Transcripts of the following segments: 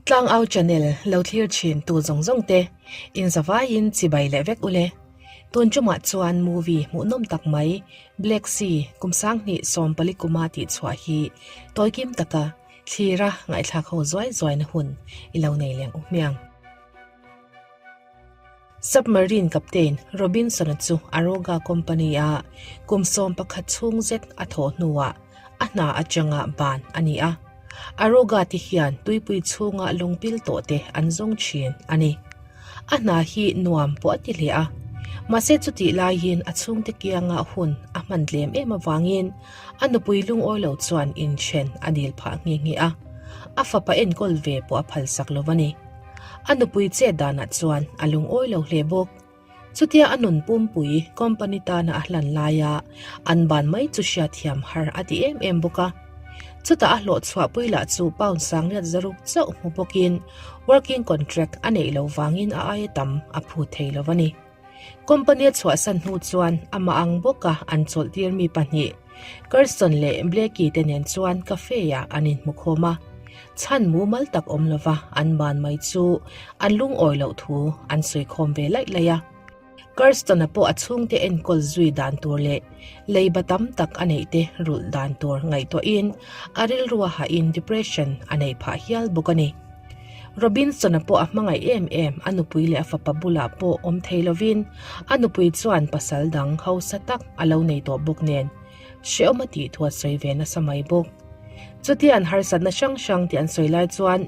Tlangau channel lo thlir thin tu zawng zawng te in zavaiin chibai leh vek ule. Tun tumah chuan movie hmuhnawm tak mai Black Sea kum sanghnih sawmpali kuma tih chhuah hi tawikim taka thlira ngaihthlak ho zuai zuaina hun i lo nei leng u hmiang. Submarine Captain Robinson-a chu Aroga Company-a kum 11 chhung zet a thawh hnuah a hna atanga ban a ni a. Aroga te hian tuipui chhunga lungpil tawh te an zawng thin a ni. A hna hi nuam pawh a ti hle a, mahse chutih laiin a chhungte kianga hun a hman tlem em avangin a nupui lungawi lo chuan inthen a dil phah nghe nghe a, a fapa enkawl ve pawh a phalsak lo a ni. A nupui chet danah chuan a lungawi lo hle bawk. Chutia a nun pumpui company tana a hlan laia an ban mai chu hriatthiam har a ti em em bawk a. Chutah a hlawh chhuahpui lah chu pound sangliat zaruk chauh hmu bawkin working contract a neih loh vangin a aia tam a phut thei lo a ni. Company a chhuahsan hnu chuan amah ang bawka an chawlhtir mi pahnih, Carson leh Blakey te nen chuan cafe-ah an inhmukhawm a. Chhan mumal tak awm lova an ban mai chu an lungawi loh thu an sawikhawm ve laih laih a. Carson-a pawh a chhungte enkawl zui dan tur leh leiba tam tak a neih te rulh dan tur ngaihtuahin a rilru a hahin depression a neih phah hial bawk a ni. Robinson-a pawh a hmangaih em em, a nupui leh a fapa bulah pawh awm thei lovin a nupui chuan pasal dang hausa tak a lo nei tawh bawk nen hrehawm a tih thu a sawi ve nasa mai bawk. Chutia an harsatna hrang hrang tih an sawi lai chuan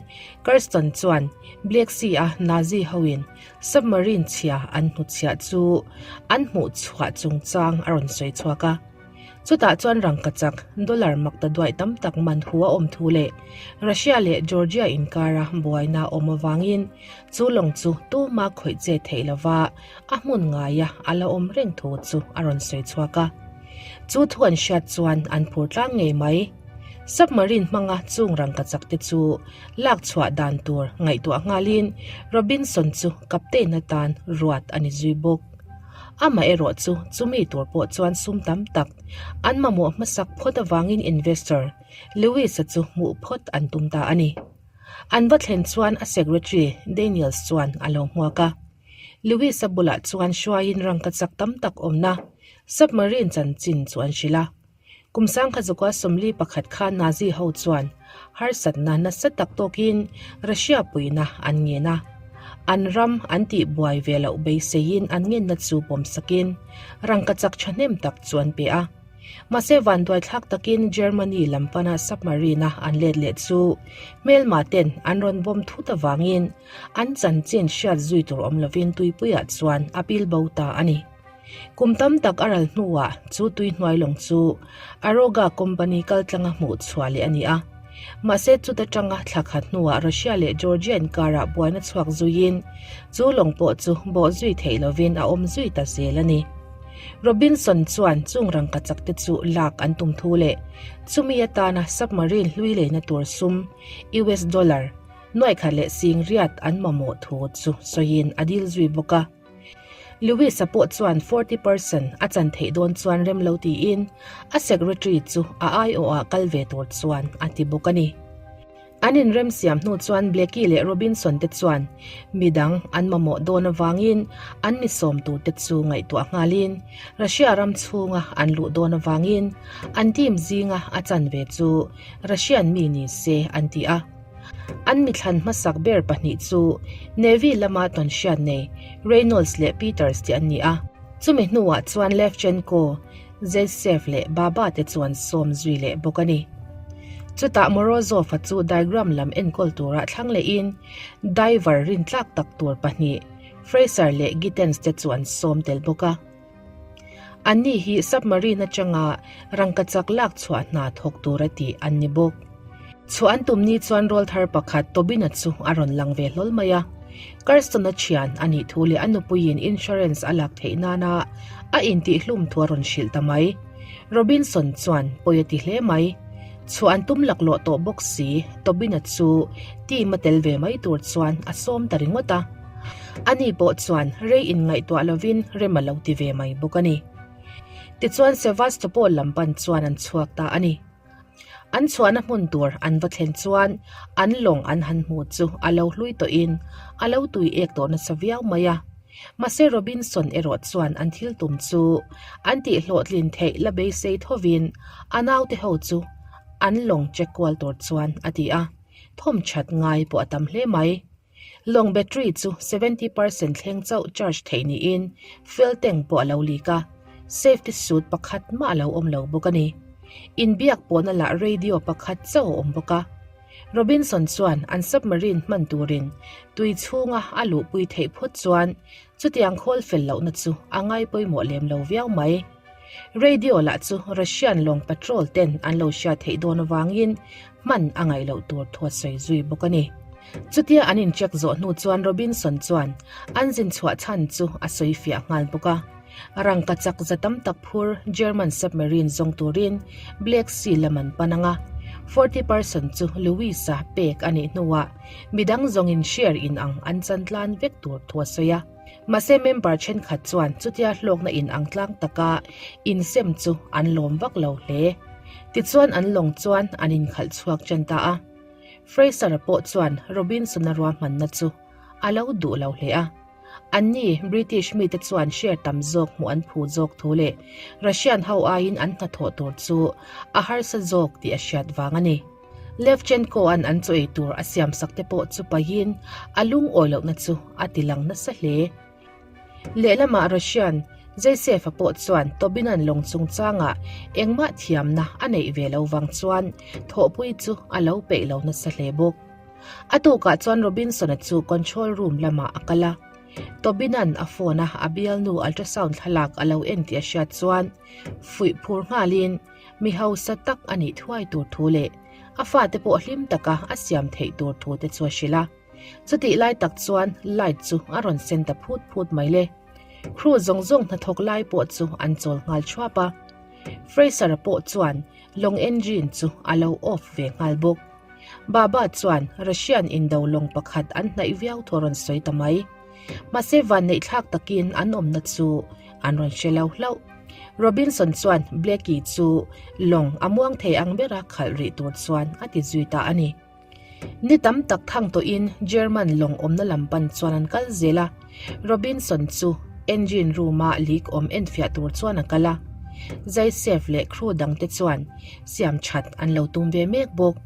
Kirsten chuan Black Sea-a Nazi hoin submarine chhia an hnutchhiah chu an hmuh chhuah chungchang a rawn sawi chhuak a. Chutah chuan rangkachak dollar makta duaih tam tak man hu a awm thu leh Russia leh Georgia inkara buaina a awm avangin chu lawng chu tuma khawih che theih lova a hmun ngaia a la awm reng thu chu a rawn sawi chhuak a. Chu thu an hriat chuan an phur tlang ngei mai. Submarine hmanga chung rangkachak te chu lak chhuah dan tur ngaihtuah nghalin Robinson chu captain atan ruat a ni zui bawk. Amaherawh chu chumi tur pawh chuan sum tam tak an mamawh hmasak phawt avangin investor Lewis-a chu hmuh phawt an tum ta a ni. An va thlen chuan a secretary Daniels chuan a lo hmuak a. Lewis-a bulah chuan hruaiin rangkachak tam tak awmna submarine chanchin chu an hrilh a. Kum sangkhat zakua 41 kha Nazi ho chuan harsatna nasa tak tawkin Russia puihna an ngen a. An ram an tih buai ve loh beiseiin an ngenna chu pawmsakin rangkachak thahnem tak chu an pe a. Mahse vanduaithlak takin Germany lam pana submarine-a an let leh chu hmelma ten an rawn bawm thut avangin an chanchin hriat zui tur awm lovin tuipuiah chuan a pil bo ta a ni. Kum tam tak a ral hnuah chu tui hnuai lawng chu Aroga company kaltlanga hmuh chhuah leh a ni a. Mahse chuta tanga thla khat hnuah Russia leh Georgia inkarah buaina chhuak zuiin chu lawng pawh chu bawh zui theih lovin a awm zui ta zel a ni. Robinson chuan chung rangkachak te chu lak an tum thu leh chumi atana submarine hlui leina tur sum US dollar nuaikhat leh sing riat an mamawh thu chu sawiin a dil zui bawk a. Lewis-a pawh chuan 40 percent a chan theih dawn chuan rem lo tiin a secretary chu a aiawhah kal ve tur chuan a ti bawk a ni. An inremsiam hnu chuan Blackie leh Robinson te chuan midang an mamawh dawn avangin an mi sawm tur te chu ngaihtuah nghalin Russia ram chhunga an luh dawn avangin an team zinga a chan ve chu Russian mi ni se an ti a. An mithlan hmasak ber pahnih chu Navy lama tawnhriat nei Reynolds leh Peters te an ni a. Chumi hnuah chuan Levchenko, Zaitsev leh Baba te chu an sawm zui leh bawk a ni. Chutah Morozov-a chu diagram lam enkawl tura thlang lehin diver rintlak tak tur pahnih Fraser leh Gittens te chu an sawm tel bawk a. Anni hi submarine atanga rangkachak lak chhuah hna thawk tura tih an ni bawk. Chhuah an tum ni chuan rawlthar pakhat Tobin-a chu a rawn lang ve hlawl mai a. Kirsten-a thian a nih thu leh a nupuiin insurance a lak theih nana a intihhlum thu a rawn hrilh ta mai. Robinson chuan pawi a ti hle mai. Chhuah an tum laklawh tawh bawk si, Tobin-a chu team a tel ve mai tur chuan a sawm ta ringawt a. Ani pawh chuan rei inngaihtuah lovin rem a lo ti ve mai bawk a ni. Tichuan Sevastopol lam pan chuan an chhuak ta a ni. An chhuahna hmun tur an va thlen chuan an lawng an han hmu chu a lo hlui tawhin a lo tui ek tawh nasa viau mai a. Mahse Robinson erawh chuan an thil tum chu an tih hlawhtlin theih la beisei thovin a naute ho chu an lawng check kual tur chuan a ti a. Thawm that ngai pawh a tam hle mai. Lawng battery chu 70% thleng chauh charge theih niin fuel tank pawh a lo leak a, safety suit pakhat mah a lo awm lo bawk a ni. Inbiak pawhna lah radio pakhat chauh a awm bawk a. Robinson chuan an submarine hman turin tui chhunga a luhpui theih phawt chuan chutiang khawl fel lohna chu a ngai pawimawh lem lo viau mai. Radio lah chu Russian lawng patrol ten an lo hriat theih dawn avangin hman a ngaih loh tur thu a sawi zui bawk a ni. Chutia an incheck zawh hnu chuan Robinson chuan an zin chhuah chhan chu a sawi fiah nghal bawk a. Rangka chak za tam tak phur German submarine zawng turin Black Sea lam an pan ang a, 40 person chu Lewis-a pek a nih hnuah midang zawngin share in ang an chan tlan vek tur thu a sawi a. Mahse member thenkhat chuan chutia hlawkna in ang tlang taka insem chu an lawm vak lo hle. Tichuan an lawng chuan an inkhalh chhuak ṭan ta a. Fraser-a pawh chuan Robinson-a ruahmanna chu a lo duh lo hle a. Anni British mite chuan share tam zawk hmuh an phu zawk thu leh Russian ho aiin an hnathawh tur chu a harsa zawk tih a hriat vang a ni. Levchenko-a'n an chaw ei tur a siamsak te pawh chu pahin a lungawi lohna chu a ti lang nasa hle. Lehlamah Russian Zaytsev-a pawh chuan Tobin-a'n lawng chungchangah engmah thiamna a neih ve lo vang chuan thawhpui chu a lo peih lo nasa hle bawk. A tukah chuan Robinson-a chu control room lamah a kal a. Tobin-a'n a phone-a a bialnu ultrasound thlalak a lo en tih a hriat chuan fuih phur nghalin mi hausa tak a nih thuai tur thu leh a fate pawh hlim taka a siam theih tur thu te chu a hrilh a. Chutih lai tak chuan light chu a rawn sen ta phut phut mai le. Crew zawng zawng hnathawk lai pawh chu an chawl nghal thuap a. Fraser-a pawh chuan lawng engine chu a lo off ve nghal bawk. Baba chuan Russian indo lawng pakhat an hnaih viau thu a rawn sawi ta mai. Mahse vanneih thlak takin an awmna chu an rawn hre lo hlauh. Robinson chuan Blackie chu lawng a muang thei ang bera khalh rih tur chuan a ti zui ta a ni. Ni tam tak thang tawhin German lawng awmna lam pan chuan an kal zel a. Robinson chu engine room-a leak awm enfiah tur chuan a kal a. Zaitsev leh crew dangte chuan siam that an lo tum ve mek bawk.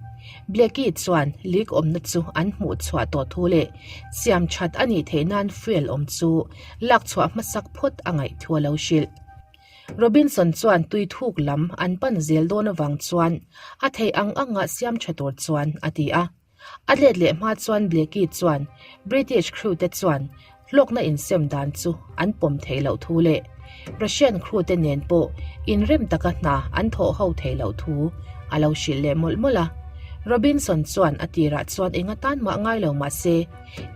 Blackie chuan leak awmna chu an hmuh chhuah tawh thu leh siam that a nih theih nan fuel awm chu lak chhuah hmasak phawt a ngaih thu a lo hrilh. Robinson chuan tui thuk lam an pan zel dawn avang chuan a theih ang anga siam tha tur chuan a ti a. A let leh hma chuan Blackie chuan British crew te chuan hlawkna insem dan chu an pawm theih loh thu leh Russian crew te nen pawh inrem taka hna an thawh ho theih loh thu a lo hrilh leh mawlh mawlh a. Robinson chuan a tirah chuan eng atan mah ngai lo mah se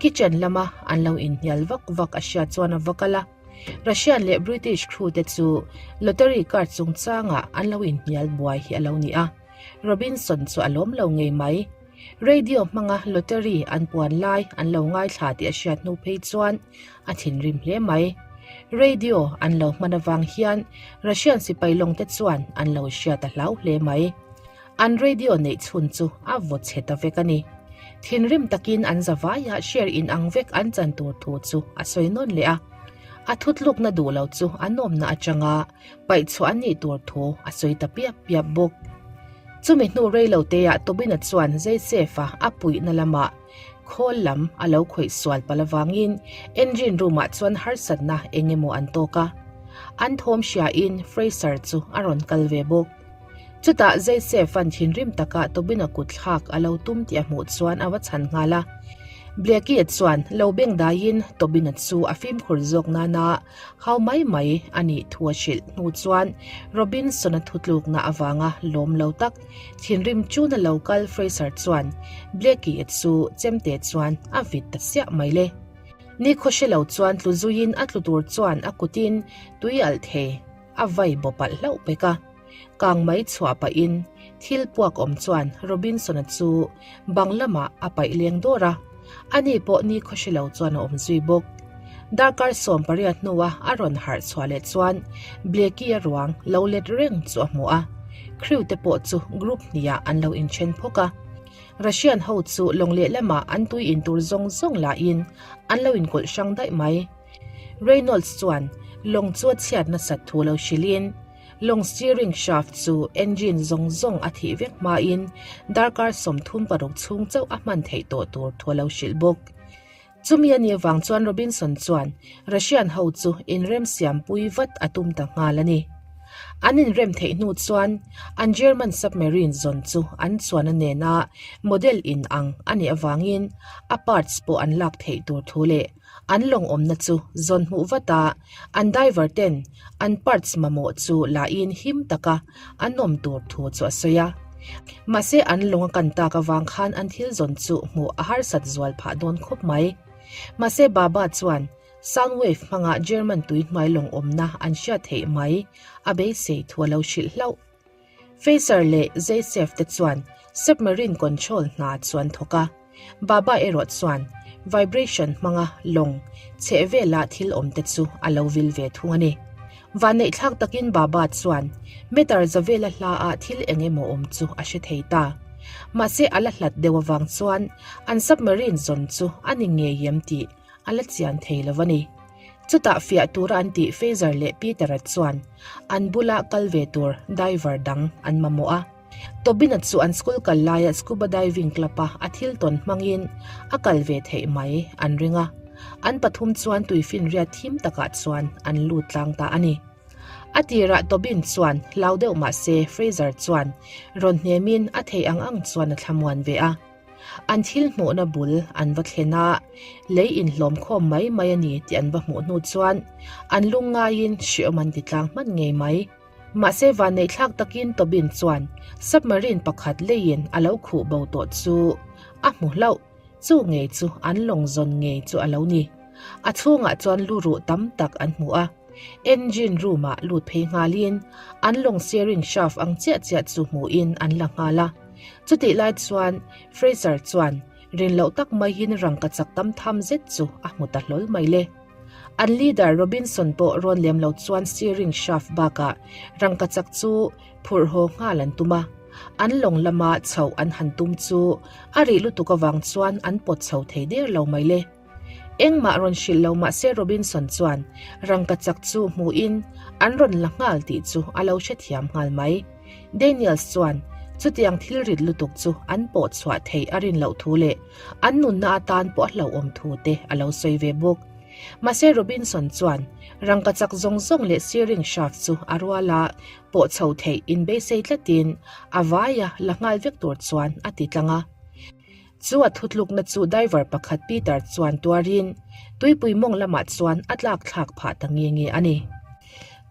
kitchen lama an lo inhnial vak vak a hriat chuan a va kal a. Russian leh British crew te chu lottery card chungchangah an lo inhnial buai hi a lo ni a. Robinson chu a lawm lo ngei mai. Radio hmanga lottery an puan lai an lo ngaithla tih a hriat hnu phei chuan a thinrim hle mai. Radio an lo hman avang hian Russian sipai lawng te chuan an lo hriat a hlau hle mai. An radio neih chhun chu a vaw chhe ta vek a ni. Thinrim takin an zavaiah share in ang vek an chan tur thu chu a sawi nawn leh a. A thutlukna duh lo chu a nawmna atanga paih chhuah an nih tur thu a sawi ta piap piap bawk. Chumi hnu rei lo teah Tobin-a chuan Zaitsev-a a puihna lamah khawl lam a lo khawih sual palh avangin engine room-ah chuan harsatna eng emaw an tawk a. An thawm hriain Fraser chu a rawn kal ve bawk. Chutah Zaitsev-a'n thinrim taka Tobin-a kut thlak a lo tum tih a hmuh chuan a va chhan nghal a. Blackie chuan lo beng daiin Tobin-a chu a fimkhur zawk nana Hau mai mai a nih thu a hrilh hnu chuan Robinson-a thutlukna avanga lawm lo tak thinrim chuna lo kal Fraser chuan Blackie-a chu chemte chuan a vit ta siah mai le. Ni khawhre lo chuan tlu zuiin a tlu tur chuan a kutin tui alh thei a vai baw palh hlauh pek a. Kang mai chhuah pahin thil puak awm chuan Robinson-a chu bang lamah a paih leng dawr a, ani pawh ni khawhre lo chuan a awm zui bawk. Darkar 18 hnua a rawn harh chhuah leh chuan Blackie-a ruang lo let reng chu a hmu a. Crew te pawh chu group hnihah an lo inthen phawk a. Russian ho chu lawng lehlamah an tui in tur zawng zawng lahin an lo inkawlh hrang daih mai. Reynolds chuan lawng chu a chhiat nasat thu lo hrilhin, lawng steering shaft chu engine zawng zawng a thih vek hmain darkar 36 chhung chauh a hman theih tawh tur thu a lo hrilh bawk. Chumi a nih avang chuan Robinson chuan Russian ho chu inrem siampui vat a tum ta nghal a ni. An inrem theih hnu chuan an German submarine zawn chu an chuan a nena model in ang a nih avangin a parts pawh an lak theih tur thu leh an lawng awmna chu zawn hmuh vat a, an diver ten an parts mamawh chu lahin him taka an awm tur thu chu a sawi a. Mahse an lawng a kan tak avang khan an thil zawn chu hmuh a harsat zual phah dawn khawp mai. Mahse Baba chuan sound wave hmanga German tui hnuai lawng awmna an hriat theih mai a beisei thu a lo hrilh hlauh. Facer leh Zaitsev te chuan submarine control hna chu an thawk a, Baba erawh chuan vibration hmanga lawng chheh vela thil awm te chu a lo vil ve thung a ni. Vanneihthlak takin Baba chuan meter za vela hla ah thil eng emaw awm chu a hre thei ta. Mahse a la hlat deuh avang chuan an submarine zawn chu a ni ngei em tih a la chian thei lo a ni. Chutah fiah tura an tih Fraser leh Peter-a chuan an bula kal ve tur diver dang an mamawh a. Tobin-a chu an school kal laia scuba diving club-a a thil tawn hmangin a kal ve theih mai an ring a. An pathum chuan tuifinriat thim takah chuan an lut tlang ta a ni. A tirah Tobin chuan hlau deuh mah se Fraser chuan rawn hnemin a theih ang ang chuan a thlamuan ve a. An thil hmuhna bul an va thlen a, lei inhlawm khawm mai mai a ni tih an va hmuh hnu chuan an lung ngaiin hriawm an ti tlang hman ngei mai. Mahse vanneihthlak takin Tobin chuan submarine pakhat leiin a lo khuh bo tawh chu a hmu hlauh, chu ngei chu an lawng zawn ngei chu a lo ni. A chhungah chuan lu ruh tam tak an hmu a, engine room-ah lut phei nghalin an lawng steering shaft ang chiah chiah chu hmuhin an la nghal a. Chutih lai chuan Fraser chuan rin loh tak maiin rangka chak tam tham zet chu a hmu ta hlawl mai le. An leader Robinson pawh rawn lem lo chuan steering shaft bakah rangka chak chu phurh haw nghal an tum a. An lawng lama chhoh an han tum chu a rih lutuk avang chuan an pawt chho thei der lo mai le. Engmah rawn hrilh lo mahse Robinson chuan rangka chak chu hmuhin an rawn la nghal tih chu a lo hrethiam nghal mai. Daniels chuan chutiang thil rit lutuk chu an pawh chhuah theih a rin loh thu leh an nunna atan pawh a hlauhawm thu te a lo sawi ve bawk. Mahse Robinson chuan rangka chak zawng zawng leh steering shaft chu a rual a pawh chho theih inbeisei tlatin a vaia la nghal vek tur chuan a ti tlang a. Chu a thutlukna chu diver pakhat Peter chuan tuarin tuipui mawng lamah chuan a tlak thlak phah ta nge nge a ni.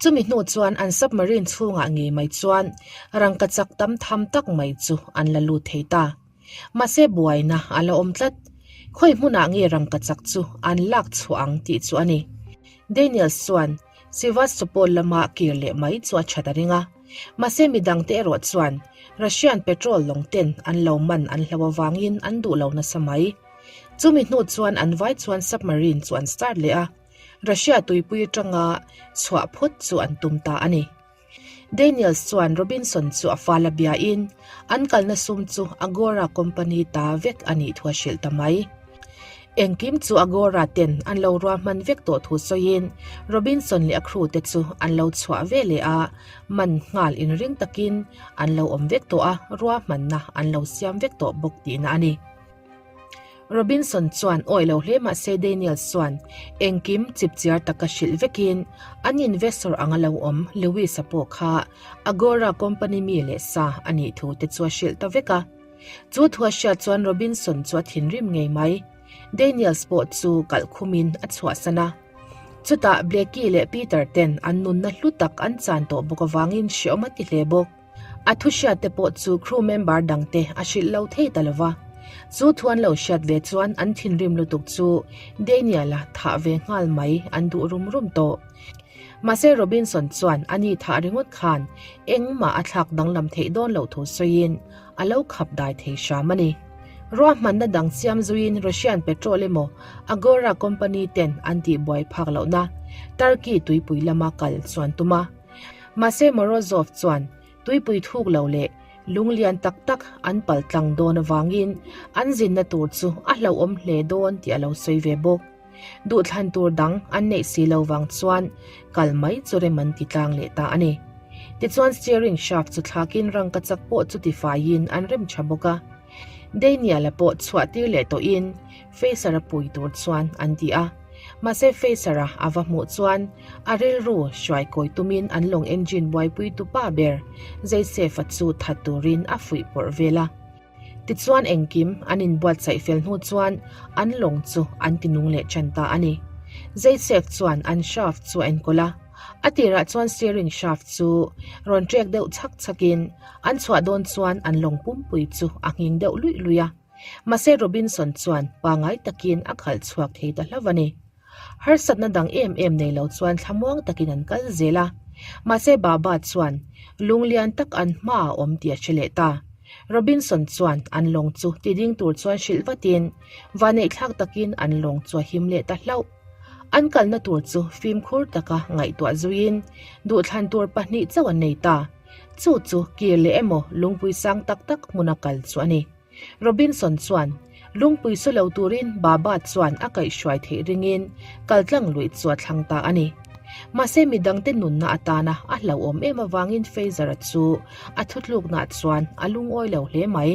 Chumi hnu chuan an submarine chhungah ngei mai chuan rangkachak tam tham tak mai chu an la lut thei ta. Mahse buaina a la awm tlat. Khawi hmunah nge rangkachak chu an lak chhuah ang tih chu a ni. Daniels chuan Sevastopol lama kir leh mai chu a that a ring a. Mahse midangte erawh chuan Russian petrol lawng ten an lo man an hlo avangin an duh lo nasa mai. Chumi hnu chuan an vai chuan submarine chu an start leh a, Russia tuipui atanga chhuah phawt chu an tum ta a ni. Daniels chuan Robinson chu a fal a biain an kalna sum chu Agora company ta vek a nih thu a hrilh ta mai. Engkim chu Agora ten an lo ruahman vek tawh thu sawiin Robinson leh a crew te chu an lo chhuah ve leh a, man nghal inring takin an lo awm vek tawh a, ruahmanna an lo siam vek tawh bawk tihna a ni. Robinson chuan awi lo hle mah se Daniels chuan engkim chipchiar taka hrilh vekin an investor anga lo awm Lewis-a pawh kha Agora company mi leh sa a nih thu te chu a hrilh ta vek a. Chu thu a hriat chuan Robinson chu a thinrim ngei mai. Daniels pawh chu kalh khumin a chhuahsan a. Chutah Blackie leh Peter ten an nunna hlu tak an chan tawh bawk avangin hreawm a ti hle bawk. A thu hriat te pawh chu crew member dangte a hrilh lo thei ta lova. Chu thu an lo hriat ve chuan an thinrim lutuk chu Daniel-a thah ve nghal mai an duh rum rum tawh. Mahse Robinson chuan a ni thah ringawt khan engmah a thlak danglam theih dawn loh thu sawiin a lo khap dai thei hram a ni. Ruahmanna dang siam zuiin Russian petrol emaw Agora company ten an tihbuai phak lohna Turkey tuipui lama kal chuan tum a. Mahse Morozov chuan. Tuipui thuk lo leh lung lian tak tak an pal tlang dawn avangin an zinna tur chu a hlauhawm hle dawn tih a lo sawi ve bawk. Duhthlan tur dang an neih si lo vang chuan kal mai chu rem an ti tlang leh ta a ni. Tichuan steering shaft chu thlakin rangkachak pawh chu tifaiin an rem tha bawk a. Daniel-a pawh chhuah tir leh tawhin Facer-a pui tur chuan an ti a. Mahse Facer-a a va hmuh chuan a rilru hruai kawi tumin an lawng engine buaipui tu pa ber Joseph-a chu that turin a fuih pawrh vel a. Tichuan engkim an inbuatsaih fel hnu chuan an lawng chu an ti nung leh tan ta a ni. Joseph chuan an shaft chu a enkawl a. A tirah chuan steering shaft chu rawn trek deuh chhak chhakin an chhuah dawn chuan an lawng pumpui chu a nghing deuh luih luih a. Mahse Robinson chuan pangai takin a khalh chhuak thei ta hlauh a ni. Harsatna dang em em nei lo chuan thlamuang takin an kal zel a. Mahse Baba chuan lung lian tak an hmaah a awm tih a hre leh ta. Robinson chuan an lawng chu ti ding tur chuan hrilh vatin vaneihthlak takin an lawng chu a him leh ta hlauh. An kalna tur chu fimkhur taka ngaihtuah zuiin duhthlan tur pahnih chauh an nei ta. Chu chu kir leh emaw lungpui sang tak tak hmuna kal chu a ni. Robinson chuan lungpui su lo turin Baba chuan a kaihhruai theih ringin kaltlang luih chu a thlang ta a ni. Mahse midangte nunna atana a hlauhawm em avangin Fraser-a chu a thutluknah chuan a lungawi lo hle mai.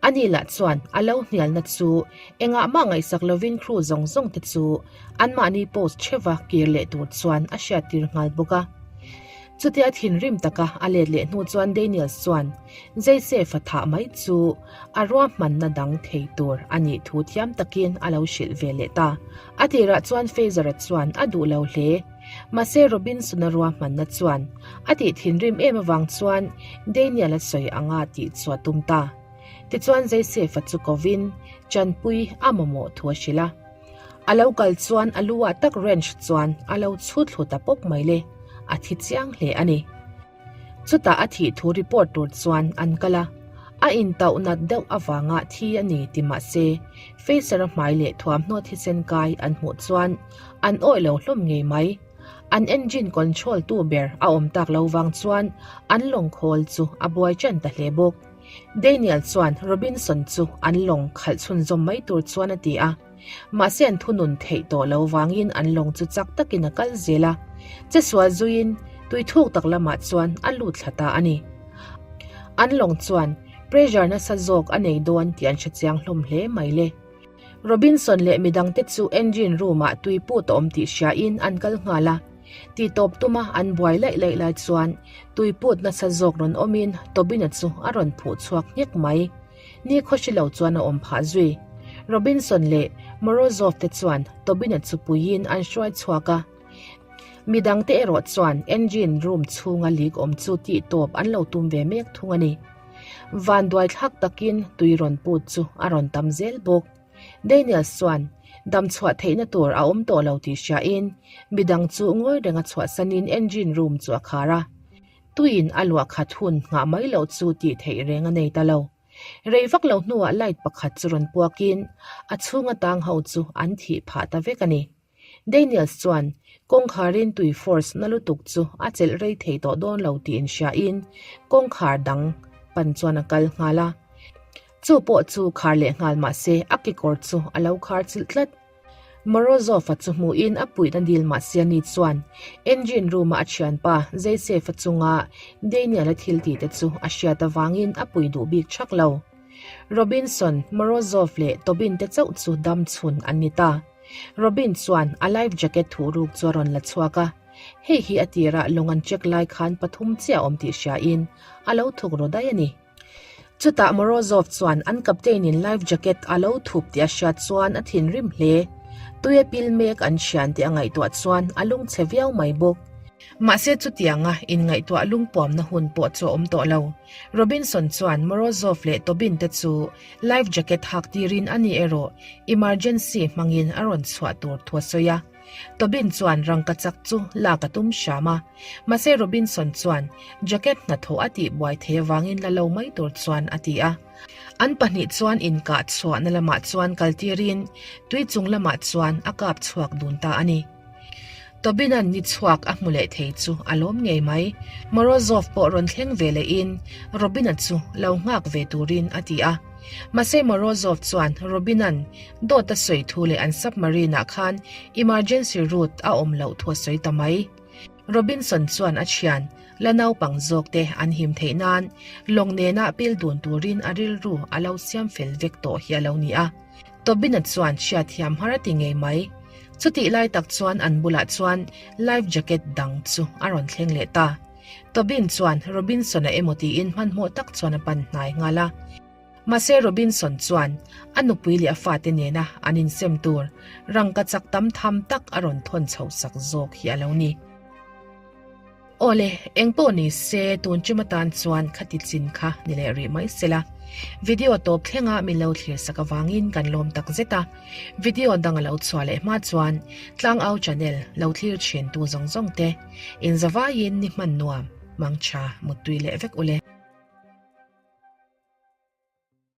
Ani lah chuan a lo hnialna chu engah mah ngaihsak lovin crew zawng zawng te chu anmahni post theuha kir leh tur chuan a hriattir nghal bawk a. Chutia thinrim taka a let leh hnu chuan Daniels chuan Joseph-a thah mai chu a ruahmanna dang thei tur a nih thu thiam takin a lo hrilh ve leh ta. A tirah chuan Fraser-a chuan a duh lo hle. Mahse Robinson-a ruahmanna chuan a tih thinrim em avang chuan Daniel-a sawi anga tih chu a tum ta. Tichuan Joseph-a chu kovin chanpui a mamawh thu a hrilh a. A lo kal chuan a lu ah tak wrench chuan a lo chhut thlu ta pawp mai le, a thi chiang hle a ni. Chutah a thih thu report tur chuan an kal a, a intauh nat deuh avanga thi a ni ti mah se Facer-a hmai leh thuamhnaw thisen kai an hmuh chuan an awih lo hlawm ngei mai. An engine control tu ber a awm tak lo vang chuan an lawng khawl chu a buai ṭan ta hle bawk. Daniel chuan Robinson chu an lawng khalh chhunzawm mai tur chuan a ti a. Mahse an thunun theih tawh lo vangin an lawng chu chak takin a kal zel a. Chesual zuiin tui thuk tak lamah chuan a lut thla ta a ni. An lawng chuan pressure nasa zawk a nei dawn tih an hrechiang hlawm hle mai le. Robinson leh midangte chu engine room-ah tui put a awm tih hriain an kal nghal a. Tihtawp tuma an buai laih laih lai chuan tui put nasa zawk rawn awmin Tobin-a chu a rawn phuh chhuak nghek mai. Ni khawhri lo chuan a awm phah zui. Robinson leh Morozov te chuan Tobin-a chu puiin an hruai chhuak a. Midangte erawh chuan engine room chhunga leak awm chu tihtawp an lo tum ve mek thung a ni. Vanduai thlak takin tui rawn put chu a rawn tam zel bawk. Daniel chuan dam chhuah theihna tur a awm tawh lo tih hriain midang chu ngawi renga chhuahsanin engine room chu a khar a. Tuiin a luah khat hun nghah mai loh chu tih theih reng a nei ta lo. Rei vak lo hnuah light pakhat chu rawn puakin a chhunga tang ho chu an thih phah ta vek a ni. Daniels chuan kawngkharin tui force na lutuk chu a chelh rei thei tawh dawn lo tih inhriain kawngkhar dang pan chuan a kal nghal a. Chu pawh chu khar leh nghal mah se a kekawr chu a lo khar chilh tlat. Morozov-a chu hmuhin a puihna dil mah se ani chuan engine room-a a thianpa Zaitsev-a chunga Daniel-a thil tih te chu a hriat avangin a pui duh bik thak lo. Robinson, Morozov leh Tobin te chauh chu dam chhun an ni ta. Robin chuan a life jacket thuh ruk chu a rawn la chhuak a, hei hi a tirah lawng an check lai khan pathum chiah a awm tih hriain a lo thuk ru daih a ni. Chutah Morozov chuan an captain in life jacket a lo thup tih a hriat chuan a thinrim hle. Tuia pil mek an thian tih a ngaihtuah chuan a lungchhe viau mai bawk. Mahse chutianga inngaihtuah lungpuamna hun pawh chu a awm tawh lo. Robinson chuan Morozov leh Tobin te chu Life jacket hak tirin a ni erawh emergency hmangin a rawn chhuah tur thu a sawi a. Tobin chuan rangka chak chu lak a tum hram a. Mahse Robinson chuan jacket hnathawh a tih buai thei avangin la lo mai tur chuan a ti a. An pahnih chuan inkah chhuahna lamah chuan kal tirin tui chung lamah chuan a kap chhuak dun ta a ni. Tobin-a'n ni chhuak a hmu leh thei chu a lawm ngei mai. Morozov pawh rawn thleng ve lehin Robin-a chu lo nghak ve turin a ti a. Mahse Morozov chuan Robin-a'n dawt a sawi thu leh an submarine-ah khan emergency route a awm loh thu a sawi ta mai. Robinson chuan a thian la naupang zawk te an him theih nan lawng nena pil dun turin a rilru a lo siam fel vek tawh hi a lo ni a. Tobin-a chuan hriatthiam har a ti ngei mai. Chutih lai tak chuan an bulah chuan life jacket dang chu a rawn thleng leh ta. Tobin chuan Robinson-a emaw tiin hmanhmawh tak chuan a pan hnai nghal a. Mahse Robinson chuan a nupui leh a fate nena an insem tur rangka chak tam tham tak a rawn thawn chhoh sak zawk hi a lo ni. Awle, eng pawh ni se tun ṭum atan chuan khati chin kha ni leh rih mai sela. Video tawp thlenga min lo thlir sak avangin kan lawm tak zet a. Video dang a lo chhuah leh hma chuan Tlangau channel lo thlir thin tu zawng zawng te inzavaiin ni hman nuam, mangtha, muttui leh vek ule.